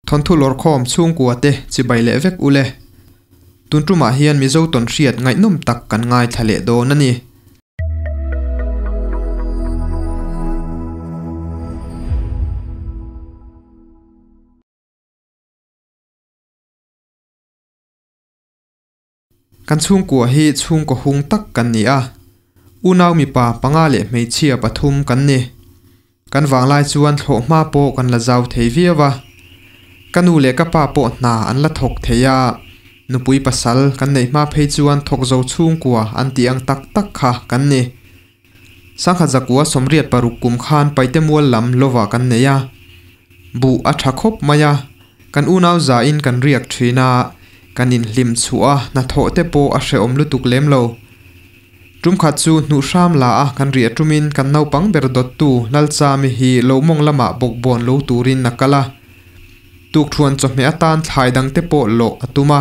Thawnthu lawrkhawm chhungkua te chibai leh vek ule. Tun tumah hian Mizo tawnhriat ngaihnawm tak kan ngaithla leh dawn a ni. Kan chhungkua hi chhungkaw hung tak kan ni a, unau mipa panga leh hmeichhia pathum kan ni. Kan vanglai chuan thlawhhma pawh kan la zau thei viau a, ka nu leh ka pa pawh hna an la thawk thei a, nupui pasal kan neih hma phei chuan thawk zo chhungkua an tih ang tak tak kha kan ni. Sangha zakua 86 kum khan Paite mual lam lovah kan nei a, buh a tha khawp mai a, kan unau zain kan riak thin a, kan inhlim chhuah a, hnathawh te pawh a hrehawm lutuk lem lo. Tum khat chu hnuh hram la a kan riah tumin kan naupang ber dawttu Lalchami hi lo mawng lamah bawkbawn lo turin a kal a, tukthuan chawhmeh atan thlai dangte pawh lawh a tum a.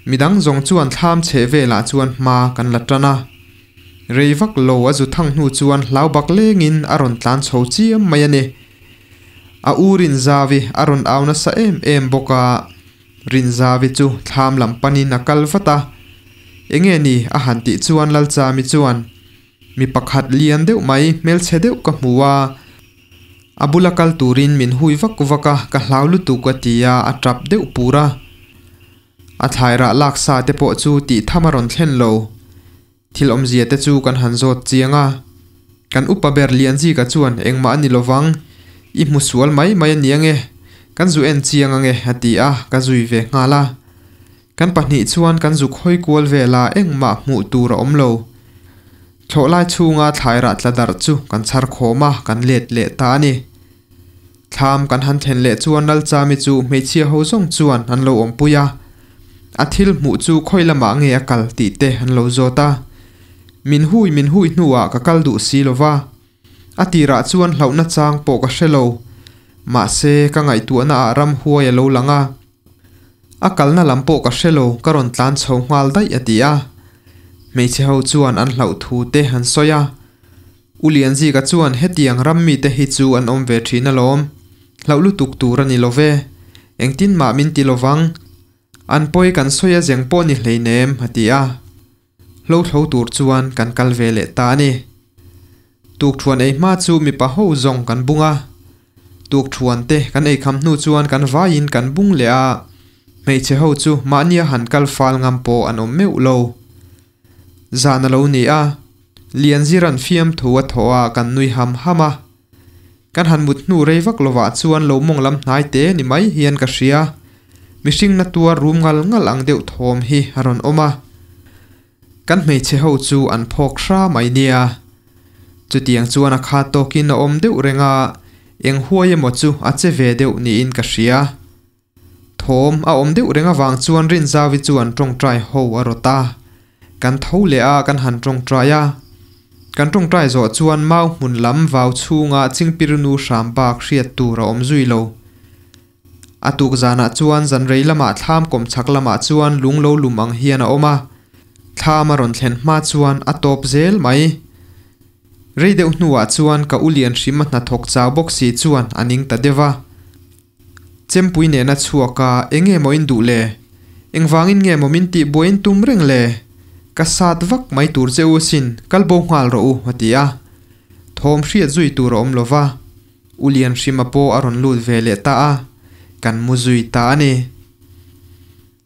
Midang zawng chuan thlam chheh velah chuan hma kan la tan a. Rei vak lo a zu thang hnu chuan hlau bak lengin a rawn tlan chho chiam mai a ni. A u Rinzavi a rawn au nasa em em bawk a. Rinzavi chu thlam lam panin a kal vat a. Enge ni a han tih chuan Lalchami chuan, Mi pakhat lian deuh mai hmelchhe deuh ka hmu a. A bula kal turin min hui vak vak a, ka hlau lutuk a ti a, a tap deuh pur a. A thlai rah lak sa te pawh chu tih tham a rawn thlen lo. Thil awmzia te chu kan han zawt chiang a. Kan upa ber Lianzika chuan engmah a ni lovang, i hmu sual mai mai a ni ange, kan zu en chiang ange a ti a, ka zui ve nghal a. Kan pahnih chuan kan zuk hawi kual vel a, engmah hmuh tur a awm lo. Thlawh lai chhunga thlai rah tla darh chu kan chhar khawm a, kan let leh ta a ni. Thlam kan han thlen leh chuan Lalchami chu hmeichhia ho zawng chuan an lo awmpui a, a thil hmuh chu khawi lamah nge a kal tih te an lo zawt a. Min hui min hui hnuah ka kal duh si lo va, a tirah chuan hlauhna chang pawh ka hre lo. Mahse, ka ngaihtuahna ah ramhuai a lo lang a. A kalna lam pawh ka hre lo, ka rawn tlan chho nghal daih a ti a. Hmeichhe ho chuan an hlauh thu te an sawi a. U Lianzika chuan hetiang ram mite hi chu an awm ve thin alawm. Hlauh lutuk tur a ni lo ve. Engtin mah min ti lovang. An pawi kan sawi a zeng pawh ni hleinem a ti a. Hlothlo tur chuan kan kal ve leh ta a ni. Tukthuan ei hma chu mipa ho zawng kan bung a. Tukthuan te kan ei kham hnu chuan kan vaiin kan bung leh a. Hmeichhe ho chu mahnia han kal fal ngam pawh an awm meuh lo. Zan a lo ni a, Lianzira'n fiamthu a thawh a kan nui ham ham a. Kan han mut hnu rei vak lovah chuan lo mawng lam hnai te ni mai hian ka hria. Mihring na tuar rum ngal ngal ang deuh thawm hi a rawn awm a. Kan hmeichhe ho chu an phawk hra mai nia. Chutiang chuan a khat tawkin a awm deuh reng a, eng huai emaw chu a che ve deuh niin ka hria. Thawm a awm deuh reng avang chuan Rinzavi chuan tawngtai ho a rawt a. Kan tho leh a, kan han tawngtai a. Kan tawngtai zawh chuan mau hmun lam vau chhunga Chingpirnu hram bak hriat tur a awm zui lo. A tuk zanah chuan zan rei lamah thlam kawm chhak lamah chuan lung lo lum ang hian a awm a. Thlam a rawn thlen hma chuan a tawp zel mai. Rei deuh hnuah chuan ka u lian hrim a hnathawk chau bawk si chuan a ning ta deuh a. Chempui nena chhuak a, enge maw in duh le? Engvangin nge maw min tih buai in tum reng le? Ka sat vak mai tur che u asin, kal bo nghal rawh u, a ti a. Thawm hriat zui tur a awm lo va. U Lianhrima pawh a rawn lut ve leh ta a, kan mu zui ta a ni.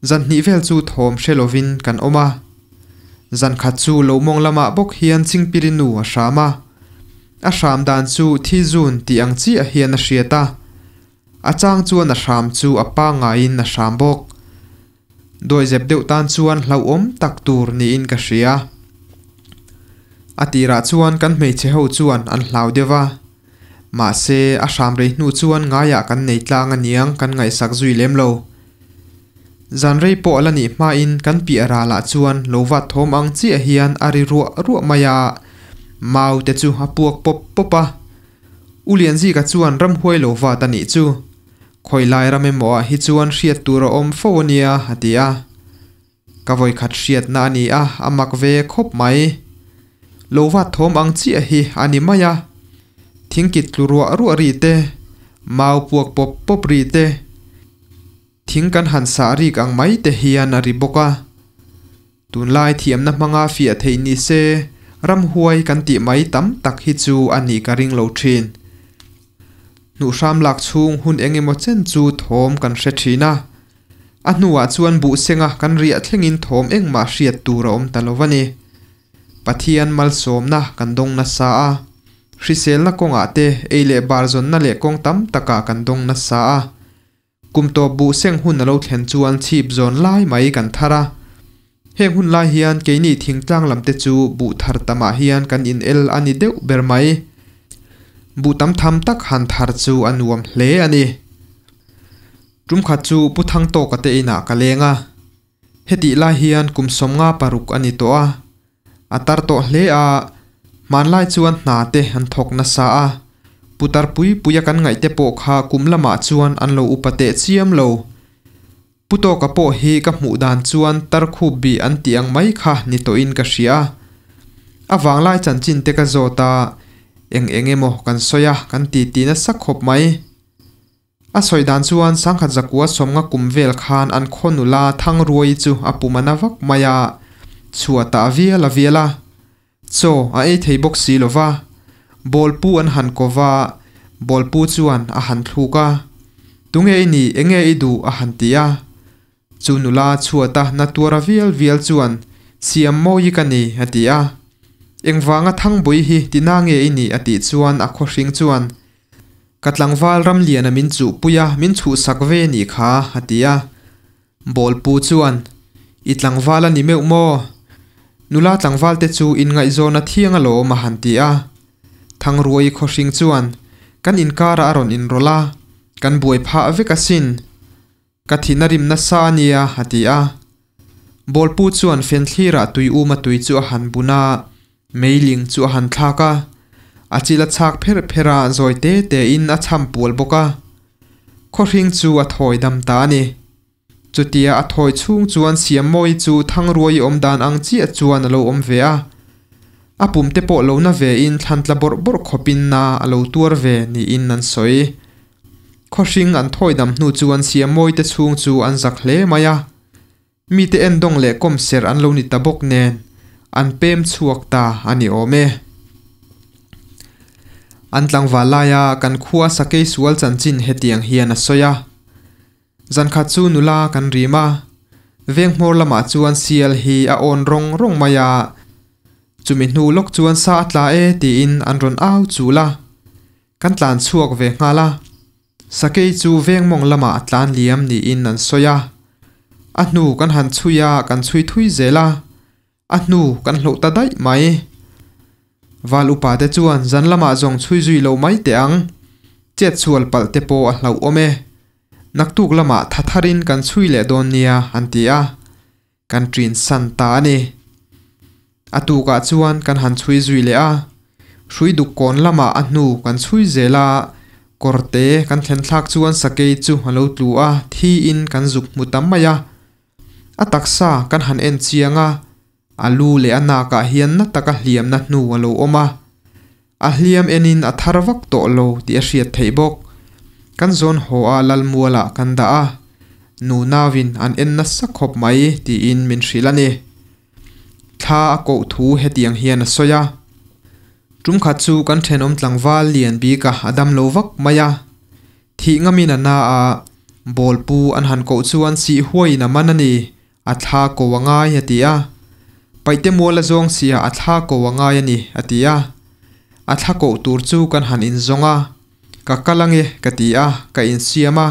Zan hnih vel chu thawm hre lovin kan awm a. Zan khat chu lo mawng lamah bawk hian Chingpiri nu a hram a. A hram dan chu thi zun tih ang chiah hian a hriat a. A chang chuan a hram chu a pangaiin a hram bawk. Dawihzep deuh tan chuan hlauhawm tak tur niin ka hria. A tirah chuan kan hmeichhe ho chuan an hlau deuh a. Mahse, a hram rei hnu chuan ngaiah kan nei tlang aniang kan ngaihsak zui lem lo. Zan rei pawh a la nih hmain kan piah ralah chuan lo vat thawm ang chiah hian a ri ruah ruah mai a, mau te chu a puak pawp pawp a. U Lianzika chuan ramhuai lo vat a nih chu. Khawilai ram emaw ah hi chuan hriat tur a awm fo ania a ti a. Ka vawikhat hriatna a ni a, a mak ve khawp mai. Lo vat thawm ang chiah hi a ni mai a. Thingkit tlu ruah ruah ri te, mau puak pawp pawp ri te, Thing kan han sah rik ang mai te hian a ri bawk a. Tunlai thiamna hmanga fiah theih ni se ramhuai kan tih mai tam tak hi chu a nih ka ring lo thin. Hnuhhram lak chhung hun eng emaw chen chu thawm kan hre thin a. A hnuah chuan buh senga kan riah thlengin thawm engmah hriat tur a awm ta lo a ni. Pathian malsawmna kan dawng nasa a, hriselna kawngah te, ei leh bar zawnna leh kawng tam takah kan dawng nasa a. Kum tawp buh seng hun a lo thlen chuan chhip zawn lai mai kan thar a. Heng hun lai hian keini thingtlang lam te chu buh thar tamah hian kan in el a ni deuh ber mai. Buh tam tham tak han thar chu a nuam hle a ni. Tum khat chu Pu Thangtawka te inah ka leng a. Hetih lai hian kum 56 a ni tawh a. A tar tawh hle a, hmanlai chuan hna te an thawk nasa a, putar pui puia kan ngaih te pawh kha kum lamah chuan an lo upa teh chiam lo. Pu Tawka pawh hi ka hmuh dan chuan tar khup bih an tih ang mai kha ni tawhin ka hria. A vanglai chanchin te ka zawt a, eng eng emaw kan sawi a, kan titi nasa khawp mai. A sawi dan chuan Sangkhat zakua sawmnga kum vel khan an khaw nula Thangruai chu a pum a na vak mai a, chhuatah a vial a vial a, chaw a ei thei bawk si lo va, bawlpu an han ko va, bawlpu chuan a han thluk a, Tunge i nih, enge i duh? a han ti a. Chu nula chhuata na tuara vial vial chuan, Siam mawi ka ni, a ti a. Engvanga Thangbui hi ti na nge i nih? a tih chuan a khawhring chuan, Ka tlangval Ramliana min chuhpui a, min chhuhsak ve nih kha, a ti a. Bawlpu chuan, I tlangval a ni meuh maw? Nula tlangvalte chu inngaihzawn a thiang alawm, a han ti a. Thangruai khawhring chuan, Kan inkarah a rawn inrawlh a, kan buai phah vek asin. Ka thin a rim nasa a nia, a ti a. Bawlpu chuan fenthlirah tui uma tui chu a han bun a, meiling chu a han thlak a. A chil a chhak pherh pherh a, zawi te tein a chham pual bawk a. Khawhring chu a thawi dam ta a ni. Chutia a thawi chhung chuan Siammawi chu Thangruai awm dan ang chiah chuan a lo awm ve a. A pum te pawh lo na vein thlan tla bawrh bawrh khawpin na a lo tuar ve niin an sawi. Khawhring an thawi dam hnu chuan Siamawite chhung chu an zak hle mai a. Mite endawng leh kawm serh an lo ni ta bawk nen an pem chhuak ta a ni awm e. An tlangval laia kan khua sakei sual chanchin hetiang hian a sawi a. Zankhat chu nula kan rim a, veng hmawr lamah chuan sial hi a awn rawng rawng mai a. Chumi hnu lawk chuan sa a tla e tiin an rawn au chul a. Kan tlan chhuak ve nghal a, sakei chu veng mawng lamah a tlan liam niin an sawi a. A hnu kan han chhui a, kan chhui thui zel a, a hnu kan hloh ta daih mai. Val upa te chuan zan lamah zawng chhui zui lo mai teh ang, chet chhual palh te pawh a hlauh awm e. Naktuk lamah tha tharin kan chhui leh dawn nia an ti a. Kan ṭin san ta a ni. A tukah chuan kan han chhui zui leh a, hrui duk kawn lamah a hnu kan chhui zel a, kawrte kan thlen thlak chuan sakei chu a lo tlu a, thiin kan zuk hmu ta mai a. A taksa kan han en chiang a, a lu leh a nakah hian na taka hliamna hnu a lo awm a. A hliam enin a thar vak tawh lo tih a hriat theih bawk. Kan zawn haw a Lalmualah kan dah a, nu nauin an en nasa khawp mai tiin min hrilh a ni. Thla a koh thu hetiang hian a sawi a. Tum khat chu kan thenawm tlangval lian bika a dam lo vak mai a. Thih ngamin a na a, bawlpu an han koh chuan sih huaiin a man a ni, A thla ko a ngai a ti a. Paihte mual a zawng sia a thla ko a ngai a ni a ti a. A thla koh tur chu kan han inzawng a. Ka kal ange ka ti a, ka insiam a.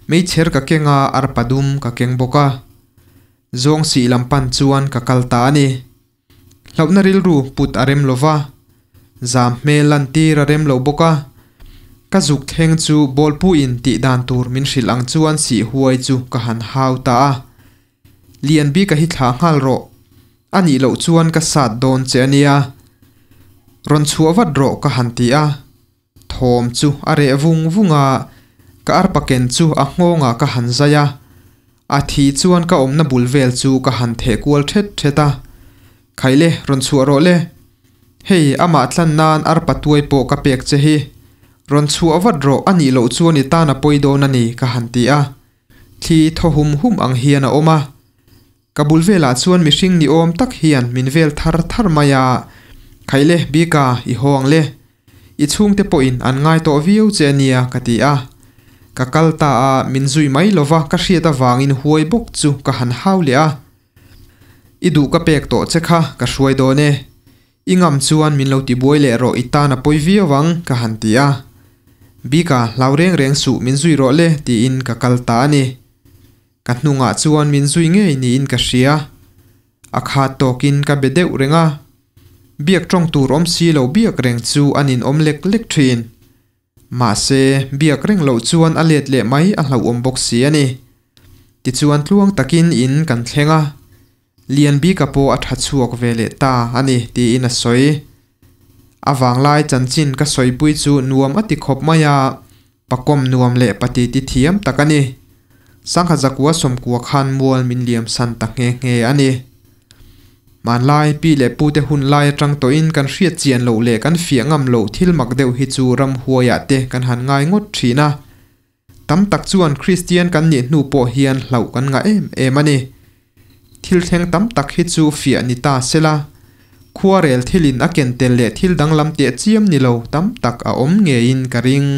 Meichher ka keng a, arpa dum ka keng bawk a. Zawng sih lam pan chuan ka kal ta a ni. Hlauhna rilru put a rem lo va, zam hmel lantir a rem lo bawk a. Ka zuk thleng chu bawlpuiin tih dan tur min hrilh ang chuan sih huai chu ka han hau ta a. Lian bika hi thlah nghal rawh, a nih loh chuan ka sat dawn che a nia. Rawn chhuah vat rawh ka han ti a. Thawm chu a reh vung vung a, ka arpa ken chu a nghawngah ka han zai a. A thi chuan ka awmna bul vel chu ka han theh kual thet thet a. Khaile, rawn chhuah rawh le. Hei, amah tlan nan arpa tuai pawh ka pek che hi. Rawn chhuah vat rawh, a nih loh chuan i tan a pawi dawn a ni, ka han ti a. Thli thaw hum hum ang hian a awm a. Ka bul velah chuan mihring ni awm tak hian min vel thar thar mai a, Khaile, Bika, i haw ang le. I chhungte pawhin an ngai tawh viau che a nia ka ti a. Ka kal ta a, min zui mai lova ka hriat avangin huai bawk chu ka han hau leh a. I duh ka pek tawh che kha ka hruai dawn e. I ngam chuan min lo tibuai leh rawh i tan a pawi viau ang ka han ti a. Bika hlau reng reng suh min zui rawh le tiin ka kal ta a ni. Ka hnungah chuan min zui ngei niin ka hria. A khat tawkin ka be deuh reng a. Biak tawng tur awm si lo biak reng chu a ninawm lek lek thin. Mahse, biak reng loh chuan a let leh mai a hlauhawm bawk si a ni. Tichuan tluang takin in kan thleng a, Lianbika pawh a tha chhuak ve leh ta a ni tiin a sawi. A vanglai chanchin ka sawipui chu nuam a ti khawp mai a, pakawm nuam leh patiti thiam tak a ni. Sangha zakua sawmkua khan mual min liam san ta nghe nghe a ni. Hmanlai pi leh pute hun lai atang tawhin kan hriat chian loh leh kan fiah ngam loh thil mak deuh hi chu ramhuaiah te kan han ngai ngawt thin a. Tam tak chuan Kristian kan nih hnu pawh hian hlauh kan ngah em em a ni. Thil thleng tam tak hi chu fiah ni ta sela, khuarel thilin a ken tel leh thil danglam teh chiam ni lo tam tak a awm ngeiin ka ring.